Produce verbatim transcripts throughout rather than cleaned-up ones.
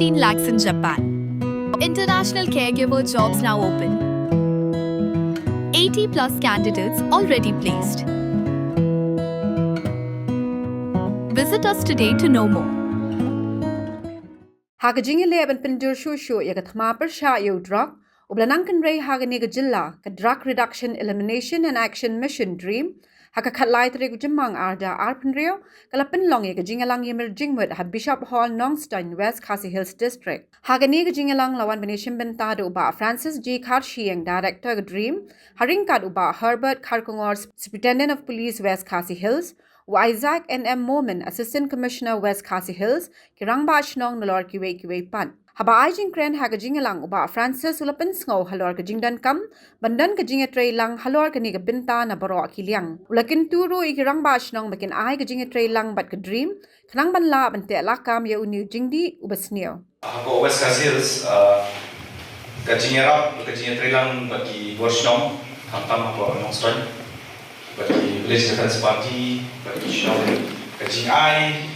Fifteen lakhs in Japan. International caregiver jobs now open. Eighty plus candidates already placed. Visit us today to know more. Ha ka jingïaleh ban pyndur shuh shuh ïa ka thma pyrshah ïa u drok, u ba la nang kynrei ha kane ka jylla, ka Drug Reduction, Elimination and Action Mission, DREAM, ha ka khatlai tarik u Jymmang arda arphew hynriew, ka la pynlong ïa ka jingïalang ïamir jingmut ha Bishop Hall, Nongstoiñ, West Khasi Hills District. Ha kane ka jingïalang la wan ban ïashim bynta da u Bah Francis G Kharshiing, Director ka DREAM, ha ryngkat u Bah Herbert Kharkongor, Superintendent of Police, West Khasi Hills, u Isaac N M Momin, Assistant Commissioner, West Khasi Hills, ki rangbah shnong nalor kiwei kiwei pat. Haba ai jingkren ha ka jingïalang, u Bah Francis u la pynsngew halor ka jingdonkam ban don ka jingïatreilang halor kane ka bynta na baroh ki liang. U la kyntu ruh ïa ki rangbah shnong ba kin ai ka jingïatreilang bad ka DREAM, khnang ban lah ban teh lakam ïa une u jingdih uba sniew. Hapoh West Khasi Hills, uh, ka jingïarap, ka jingïatreilang bad ki bor shnong, khamtam hapoh Nongstoiñ, bad ki Village Defence Party, bad ki shnong, ka jingai,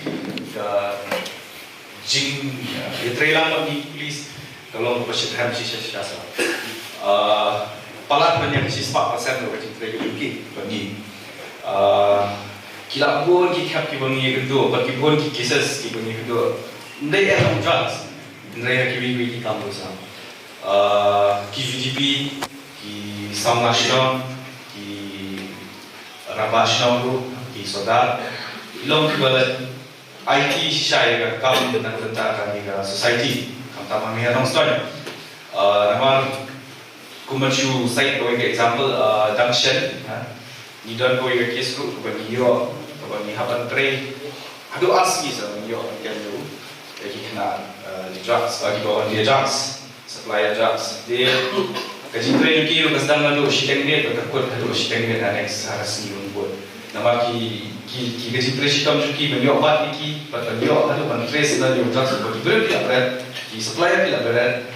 ka jing, uh, ïatreilang bad ki police, ka long kaba shitrhem shisha shisha sa. Uh, palat ban ïa ka shispah percent ka jingtrei ka jong ki bad ngi. Uh, ki la bun ki khep kiba ngi ïakynduh, bad ki bun ki cases kiba ngi ïakynduh. Ym dei eh tang drugs, hynrei ha kiwei kiwei ki kam ruh sa. Uh, ki VDP, ki samla shnong, ki rangbah shnong ruh, ki sordar, ki long kiba la aiti shisha ïa ka kam na ka bynta kane ka society, khamtam hangne ha Nongstoiñ. Uh, namar kum ban shu cite kawei ka example, uh, dang shen, ha. Ngi don kawei ka case ruh kaba ngi ïoh, kaba ngi hap ban trei haduh ar sngi sa ban ïoh ban kem ruh ïa ki khynnah, uh, drugs, uh, kiba wan ïa drugs, supplier drugs. Te ka jingtrei jong ki ruh ka sdang naduh shiteng miet bad ka kut haduh shiteng miet ha next, ha ka sngi ban kut. Namar ki, ki, ki ka jingtrei shitom jong ki ban ïoh bat ïa ki, bad ban ïoh haduh ban trace na ïa u drugs ba ki briew ki la bret, ki supplier ki la bret.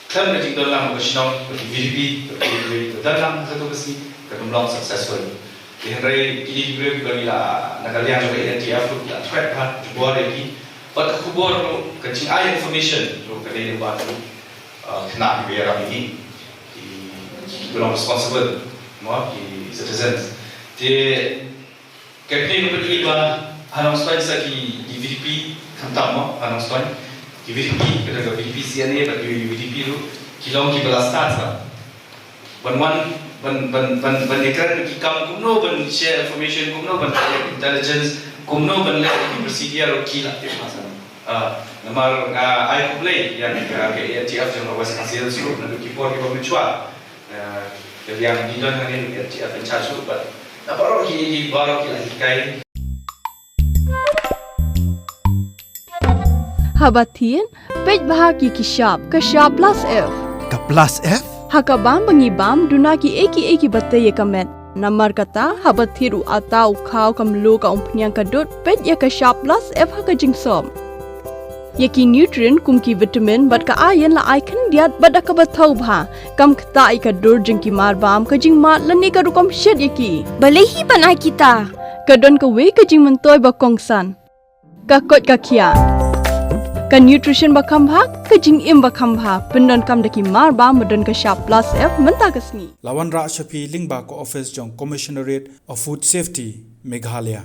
Khlem ka jingdon lang ka shnong, ka VDP, ka VDP, ka don lang ka tu ka sngi, ka dum long successful. Te hynrei kine ki briew kiba ngi la, na ka liang jong ka ANTF ruh la thwet bha jubor ïa ki. Bad ka khubor ruh, ka jingai information ruh ka dei lyngba ki, uh, khynnah kiba ïarap ïa ki. Ki, ki, kiba long responsible, mo, ki citizens. Te Ka kane ka pyni ba ha Nongstoiñ sa ki, ki VDP khamtam mo ha Nongstoiñ. Ki VDP, ka dei ka VDP CNA bad ki VDP ruh ki long kiba la start sa. Ban wan, ban, ban, ban, ban ïakren ki kam kumno ban share information, kumno ban collect intelligence, kumno ban leh ki procedure ruh ki la tip ha sa. Ah, namar nga ai khublei ïa ka, ka ANTF jong ka West Khasi Hills ruh naduh ki por kiba mynshuwa. Ah, ka liang ngi don hangne ruh ANTF in charge ruh bad na baroh ki, ki baroh ki la hikai. Haba thied, peit bha ki ki shap, ka shap plus F. Ka plus F? Ha ka bam ba ngi bam, duna kiei kiei kiba tei ïa ka met. Namar kata, haba thied u atta, u khaw, ka mluh, ka umphniang, ka dud, peit ïa ka shap plus F ha ka jingsop. Ïa ki nutrient kum ki vitamin bad ka iron la ai khyndiat bad da kaba thaw bha. Kam ktah ïa ka dur jong ki marbam, ka jingmad lane ka rukom shet ïa ki. Balei hi ban ai kita? Ka don kawei ka jingmyntoi ba kongsan. Ka koit ka khiah. Ka nutrition ba kham bha, ka jingim ba kham bha. Pyndonkam da ki marbam ba don ka shap plus F mynta ka sngi. La wanrah sha phi lyngba ka office jong Commissionerate of Food Safety, Meghalaya.